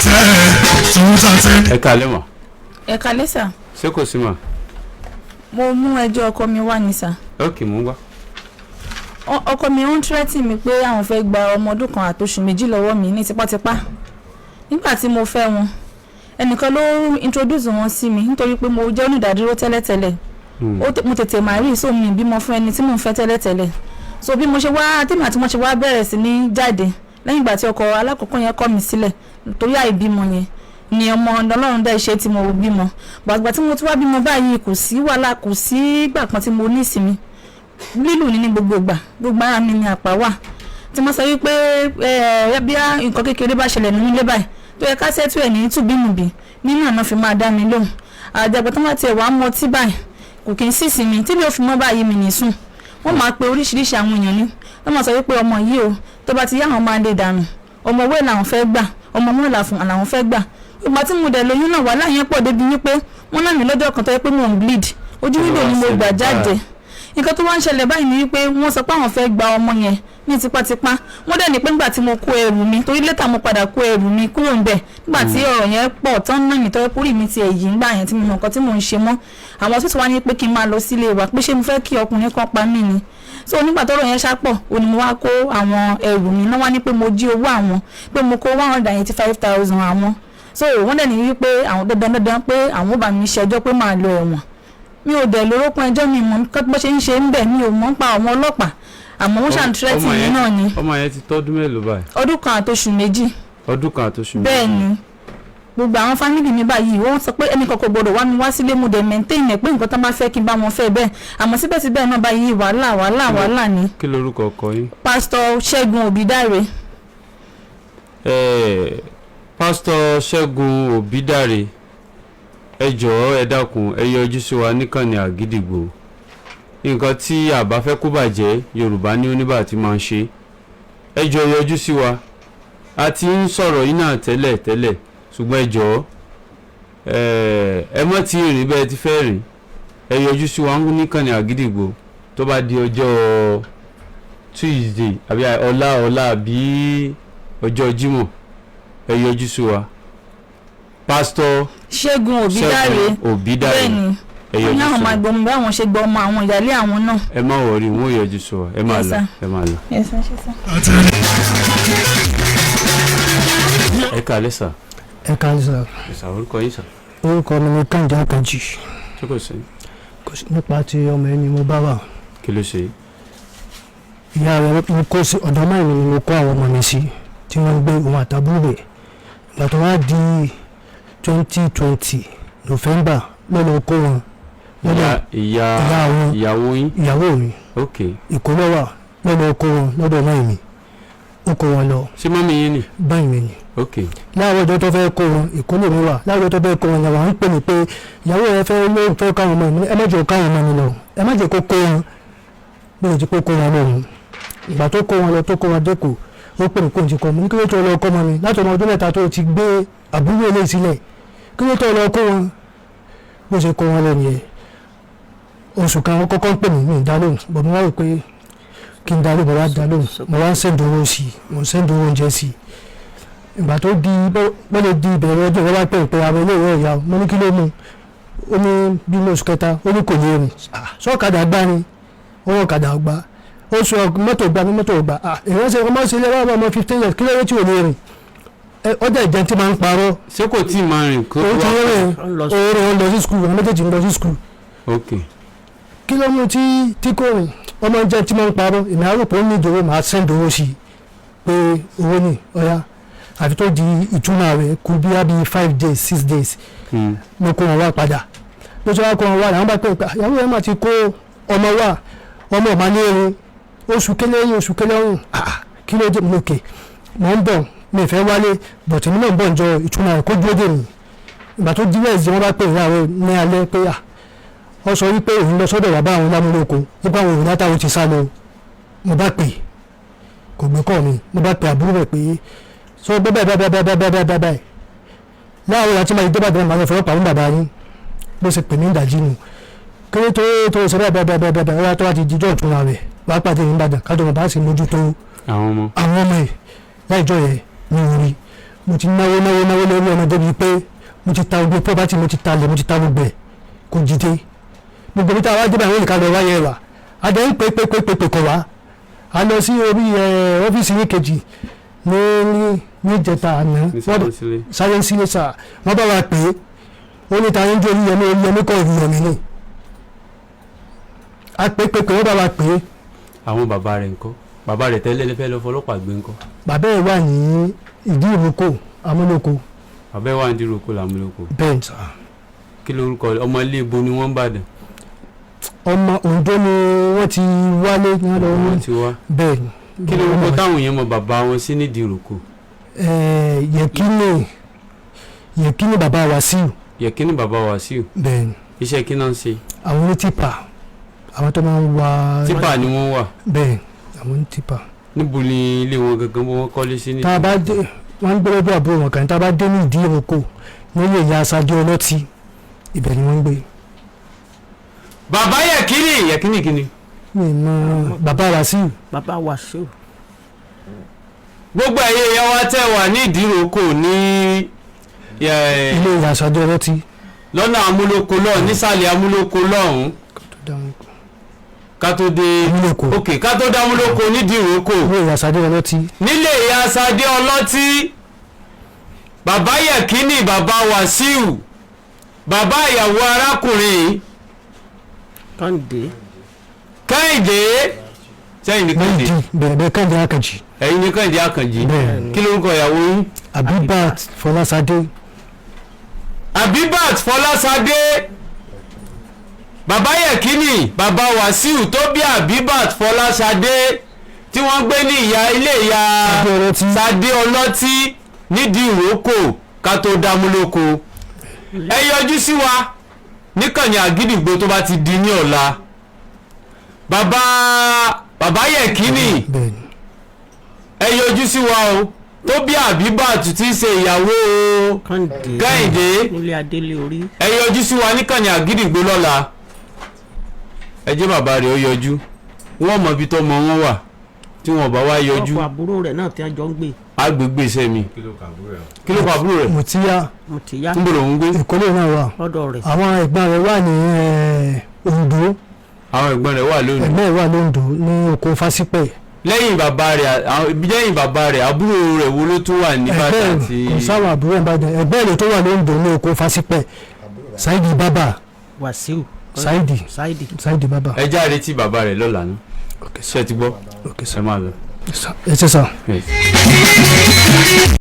213. Ẹ káalẹ́ mà. Ẹ káalẹ́ sà. Ṣé kò sí mà? Mo mú ẹjọ́ ọkọ mi wá ní sà. Ok, mò ń gbọ́. Ọkọ mi ń threaten mi pé àwọn fẹ́ gba ọmọ ọdún kan àtoṣù 2 lọ́wọ́ mi ní tipátipá. Nígbà tí mo fẹ́ wọn, ẹnìkan ló introduce wọn sí mi nítorí pé mo jẹ́ onídàádúró tẹ́lẹ̀tẹ́lẹ̀. Mo tètè máa rí ìsó mi bímọ fún ẹni tí mò ń fẹ́ tẹ́lẹ̀tẹ́lẹ̀. So bí mo ṣe wá tèmi àti wọn ṣe wá bẹ̀rẹ̀ sí ní jáde lẹ́yìn ìgbà tí ọkọ alákọ̀ọ́kọ́ yẹn kọ̀ mí sílẹ̀ torí àìbímọ yẹn ni ọmọ Ọlọ́run dá iṣẹ́ tí mo bímọ. Gbàgbà tí mo tún wá bímọ báyìí, kò sí wàhálà, kò sí ìgbà kan tí mo ní ìsinmi. Lílù ní gbogbo ìgbà, gbogbo ara mi ni àpá wà. Tí mo sọ wípé ẹ bí nǹkan kékeré bá ṣẹlẹ̀ nínú ilé báyìí tó yẹ ká settle ẹ̀ ní tùbínùbí nínú àná fi máa dá mi lóhùn. Àjàgbà tó máa tiẹ̀ wá mọtí báyìí, kò kí n sì sinmi tí mi ò fi mọ́ báyìí, mi ní sùn. Wọ́n máa pe oríṣiríṣi àwọn èèyàn ní wọ́n máa sọ wípé ọmọ yìí o, tó bá ti yá, àwọn máa lè dànù. Ọmọ owó làwọn fẹ́ gbà, ọmọ owó làwọn fẹ́ gbà. Ìgbà tí mo dẹ̀ lóyún náà, wàhálà yẹn pọ̀ débi wípé wọ́n náà mi lọ́jọ́ kan tó yẹ pé mò ń bleed, ojú window ni mo gbà jáde. Nǹkan tó wá ń ṣẹlẹ̀ báyìí ni wípé wọ́n sọ pé àwọn fẹ́ gba ọmọ yẹn ní tipátipá. Wọ́n dẹ̀ ní pé nígbà tí mo kó ẹrù mi, torí later mo padà kó ẹrù mi kúrò ńbẹ̀ nígbà tí ọ̀rọ̀ yẹn pọ̀ tán náà mi tọ́wọ́ kúrì mi ti ẹ̀yìn ńgbà yẹn tí mo mọ nǹkan tí mò ń ṣe mọ́. Àwọn hospital wá ní pé kí n máa lọ sílé wa, pé ṣé mo fẹ́ kí ọkùnrin kan pa mí ni? So nígbà tọ́rọ̀ yẹn ṣápọ̀ ò ní mo wá kó àwọn ẹrù mi náà, wá ní pé mo jí owó àwọn, pé mo kó 185,000 àwọn. So wọ́n dẹ̀ ní wípé àwọn dandan dandan pé àwọn ò bá mi ṣẹjọ́, pé máa lọ ẹ̀wọ̀n. Mi ò dẹ̀ lórókun ẹjọ́, mi mọ̀ bó ṣe ń ṣe ń bẹ̀, mi ò mọ̀ ń pa àwọn ọlọ́pàá, àmọ́ wọ́n ṣàn threaten mi náà ni. Ọmọ yẹn ti tọ́dún mélòó báyìí? Ọdún kan àtoṣù 2. Ọdún kan àtoṣù 2. Bẹ́ẹ̀ ni. Gbogbo àwọn family mi báyìí, wọ́n sọ pé ẹnì kan kò gbọdọ̀ wá mi wá sílé. Mo dẹ̀ maintain ẹ̀ pé nǹkan tó bá fẹ́, kí n bá wọn fẹ́ bẹ́ẹ̀. Àmọ́ síbẹ̀síbẹ̀ náà báyìí, wàhálà, wàhálà, wàhálà ni. Kí lorúkọ ọkọ yín? Pásítọ̀ Ṣẹ́gun Òbídàrè. Pásítọ̀ Ṣẹ́gun Òbídàrè, ẹ jọ̀ọ́, ẹ dákun, ẹ yọjú sí wa níkànnì Àgídìgbò. Nǹkan tí a bá fẹ́ kó bàjẹ́, Yorùbá ní oníbà tí máa ń ṣe. Ẹ jọ̀ọ́, yọjú sí wa. A ti ń sọ̀rọ̀ yìí náà tẹ́lẹ̀ tẹ́lẹ̀, ṣùgbọ́n ẹ jọ̀ọ́, ẹ mọ́ tí rìn bẹ́ẹ̀ ti fẹ́ rìn. Ẹ yọjú sí wa níkànnì Àgídìgbò tó bá di ọjọ́ Tuesday àbí ọ̀la ọ̀la àbí ọjọ́ Jímọ̀. Ẹ yọjú sí wa, Pásítọ̀ Ṣẹ́gun Òbídàrè. Ṣẹ́gun Òbídàrè. Bẹ́ẹ̀ ni. Ẹ Wọ́n ní yọjú àwọn sí máa wa. gbọmọ bí àwọn ṣe gbọ́ ọmọ àwọn ìyáálé àwọn náà. Ẹ má worry, wọn ò yọjú sí wa. Ẹ máa Yes, lọ. sir. Ẹ máa lọ. Yes, sir, ṣe sir. Ẹ káalẹ́ sà. Ẹ káalẹ́ sà. Ẹ sà, orúkọ yín sà? Orúkọ mi ni Kẹ́hìndé Àkànjì. Ṣé kò sí? Kò sí. Nípa ti ọmọ ẹni mo bá wà. Kí ló ṣe? Ìyá rẹ̀ mo kó sí ọ̀dọ̀ máa mi ni mo kó àwọn ọmọ mi sí tí wọ́n ń gbé, òun àtàbúrò rẹ̀. Ìgbà tó wá di 2020 November lọ́nà kó wọn lọ́dọ̀ ìyá ìyá wọn. Ìyàwó yín? Ìyàwó mi. Ok. Èkó lọ́wà lọ́nà kó wọn lọ́dọ̀ máa mi, ó kó wọn lọ. Ṣé mummy yín ni? Báyìí mi ni. Ok. Láàárọ̀ ọjọ́ tó fẹ́ kó wọn, Èkó lèmi wà. Láàárọ̀ ọjọ́ tó fẹ́ kó wọn, làwọn ń pè mí pé ìyàwó rẹ fẹ́ ló ń fẹ́ káwọn ọmọ mi. Ẹ má jẹ́ káwọn ọmọ mi lọ, ẹ má jẹ́ kó kó wọn. Bí o ti kó kó wọn lọ́rùn. Ìgbà tó kó wọn lọ, tó kó wọn dẹ́kọ̀, ó pè mí kó n ti kọ́ mo ní kí ló tó lọ kọ́ ọmọ mi láti ọmọ ọdún 3 tó ti gbé àbúrò ilé sílẹ̀? Kí ló tó lọ kó wọn? Bó ṣe kó wọn lọ nìyẹn. Oṣù kan, ó kọ́kọ́ ń pè mí, mi ì dá lóhùn bọ̀. Mo wá rò pé kí n dá lóhùn, mo wá dá lóhùn. Mo wá ń send owó sí i, mo ń send owó oúnjẹ sí i. Ìgbà tó di bó lè di ìbẹ̀rẹ̀ ọjọ́, wọ́n bá pè pé àwọn ilé ìwé ọ̀yà. Mo ní kí ló mú? Ó ní bí ní oṣù kẹta, ó ní kò ní rìn. Sọ́ọ̀kadà gbá ni owó ọ̀kadà gbá, ó sọ mọ́tò gbá ní mọ́tò gbá. Èèyàn ṣe ọmọ ṣe ilé ọmọ 15 years, kí ló dé tí ò ní rìn? Ọjà ìjẹun tí máa ń parọ́. Ṣé kò tí ì máa rìn kó Òun ti wá? rìn. Ó ń lọ sí. Òun rìn, ó ń lọ sí school. Àwọn méjèèjì ń lọ sí school. Ok. Kí ló mú tí kò rìn? Ọmọ jẹ́ tí máa ń parọ́. Èmi àrò pé ó ní ìdòwò, máa send owó sí i pé owó ní ọ̀yá. Àfi tó di ìtumọ̀ rẹ̀ kú bí i 5 days, 6 days, mo kó wọn wá padà. Bó ṣe wá kó wọn wá, làwọn bá pè pé ìyàwó yẹn máa ti kó ọmọ wá, ọmọ ọ̀ma ní erin, oṣù kélé yín, oṣù kélé ọ̀hún. Kí ló dé? Mo kè mò ń bọ̀, mi ì fẹ́ wálé bọ̀tí mi náà ń bọ̀ njọ ìtumọ̀ rẹ̀ kó dúró dè mí. Ìgbà tó di Wednesday, wọ́n bá pè ìyàwó ní alẹ́ pé à wọ́n sọ wípé òun lọ sọ́dọ̀ bàbá àwọn lámúlòkó nípa àwọn òun látàwọn ti sá lọ. Mo bá pè, kò gbé kọ́ mi. Mo bá pè àbúrò rẹ̀ pé sọ bẹ́ẹ̀ bẹ́ẹ̀ bẹ́ẹ̀ bẹ́ẹ̀ bẹ́ẹ̀ bẹ́ẹ̀ bẹ́ẹ̀ láàárọ̀ àti máa dé bàbá, màá lọ fọwọ́ pàmò bàbá yín. Bó ṣe pè mí ìdajì nù kéré tó tó sọ bẹ́ẹ̀ bẹ́ẹ̀ bẹ́ẹ̀ bẹ́ẹ̀ bẹ́ẹ̀. Wá tó wá ti dijọ́ ìtura rẹ̀ wá pàdé ní Ìbàdàn, kájọ bàbá sì mójútó àwọn ọmọ. Àwọn ọmọ ẹ̀ láìjọ yẹn ní orí. Mo ti náwó náwó náwó lórí ọmọ débi pé mo ti ta gbogbo property, mo ti ta lẹ̀, mo ti ta gbogbo ẹ̀, kò dìde. Gbogbo ibi tá a wá débẹ̀, àwọn olùkà lọ wáyé wà a dẹ̀ ń pè pè pè pè pè kọ̀ wá. A lọ sí orí ọ́fíìsì ní kejì ní ní ní ìjẹta àná. Ní Sáyẹ́nsílẹ̀. Sáyẹ́nsílẹ̀ sà, wọ́n bá wa pè é, ó ní ta ní ju Oríyọmí, Oríyọmí kọ́, Oríyọmí ni a pè pè pè, wọ́n bá wa pè é. Àwọn bàbá rẹ̀ ńkọ́? Bàbá rẹ̀ tẹ́lẹ̀ lè fẹ́ lọ fọlọ́pàá gbé ńkọ́? Bàbá ẹ̀ wà ní ìdí ìrókò amúlòkó. Bàbá ẹ̀ wà ní Ìdíròkò làmúlòkó. Bẹ́ẹ̀ sà. Kí lorúkọ ọmọ ilé ibo ni wọ́n ń bàdàn? Ọmọ Oǹdó ni wọ́n ti wálé ní wọ́n lọ. Wọ́n ti wá. Bẹ́ẹ̀ ni. Kí lorúkọ táwọn èèyàn mọ bàbá wọn sí ní Ìdíròkò? Yẹ̀kínì, Yẹ̀kínì bàbá Wàsíù. Yẹ̀kínì bàbá Wàsíù. Bẹ́ẹ̀ ni. Iṣẹ́ kí náà ń ṣe? Àwọn onítìpà, àwọn tó máa ń wa. Típà ni wọ́n wà? Bẹ́ẹ̀, àwọn onítìpà. Níbo ni ilé wọn gangan bó wọ́n kọ́lé sí ní? Tá a bá dé, wọ́n ń gbé lọ́dọ̀ àbúrò wọn kan. Tá a bá dé ní ìdí ìrókò nílé ìyá aṣáájú ọlọ́tí, ibẹ̀ ni wọ́n ń gbé. Bàbá Yẹ̀kínì, Yẹ̀kínì kí ni? Mi mọ bàbá Wàsíù. Bàbá Wàsíù. Gbogbo ẹ̀yẹ ìyá wa tẹ́ wà ní Ìdíròkò ní ilé ìyá aṣáájú ọlọ́tí. Lọ́nà amúlòkó lọ́hùn, nísàlẹ̀ amúlòkó lọ́hùn. Tó dáhùn. Ká tó dé. Amúlòkó. Ok, ká tó dé amúlòkó nídìírókò. Ilé ìyá aṣáájú ọlọ́tí. Nílé ìyá Sadé ọlọ́tí, bàbá Yẹ̀kínì bàbá Wàsíù, bàbá ìyàwó arákùnrin Kànde. Kẹ́hìndé, sẹ́yìn ní Kẹ́hìndé. Méjì bẹ̀rẹ̀ bẹ́ẹ̀, Kẹ́hìndé Àkànjì. Ẹ̀yin ní Kẹ́hìndé Àkànjì? Bẹ́ẹ̀. Kí lórúkọ ìyàwó yín? Abibat Fọláṣadé. Abibat Fọláṣadé. Bàbá Yẹ̀kínì bàbá Wàsíù tó bí Abibat Fọláṣadé tí wọ́n gbé ní ìyá ilé ìyá Sadé ọlọ́tí. Sadé ọlọ́tí nídìí ìrókò ká tó dámúlòkó. Ẹ yọjú sí wa níkànnì Àgídìgbò tó bá ti di ní ọ̀la. Bàbá Yẹ̀kínì, Bẹ́ẹ̀ ni. ẹ yọjú sí wa o, tó bí Abibat tí í ṣe ìyàwó Kànde. Kẹ́hìndé. Nílé adélé orí. Ẹ yọjú sí wa níkànnì Àgídìgbò lọ́la. Ẹ jẹ́ bàbá rẹ̀ ó yọjú, wọ́n mọ ibi tó mọ wọn wà. Tí wọn bá wá yọjú, Ọkọ àbúrò rẹ̀ náà tí wọ́n jọ ń gbé. agbègbè iṣẹ́ mi. Kí ló kà àbúrò ẹ̀? Kí ló kọ àbúrò rẹ̀? Mùtíyá. Mo ti yá. Níbo lòún gbé? Ìkólé náà wà. Lọ́dọ̀ rẹ̀. Àwọn ẹ̀gbọ́n rẹ̀ wà ní Oǹdó. Àwọn ẹ̀gbọ́n rẹ̀ wà lónìí? Ẹ̀gbọ́n rẹ̀ wà lóńdó ní oko Fásípẹ̀. Lẹ́yìn bàbá rẹ̀ lẹ́yìn bàbá rẹ̀, àbúrò rẹ̀ wo ló tún wà ní Ẹ̀gbẹ́ bàtà rẹ̀ tí? Kò sáwọn àbúrò Ìbàdàn. Ẹ̀gbẹ́ rẹ̀ tó wà lóńdó ní oko Fásípẹ̀, Saidi Baba. Wàsíù. Saidi. Saidi. Saidi Baba. Ẹ jáde tí bàbá rẹ̀ lọ́la ní. Ok. Ṣé ẹ ti gbọ́? Ok. Ẹ máa lọ. Ẹ ṣe sà. Yes.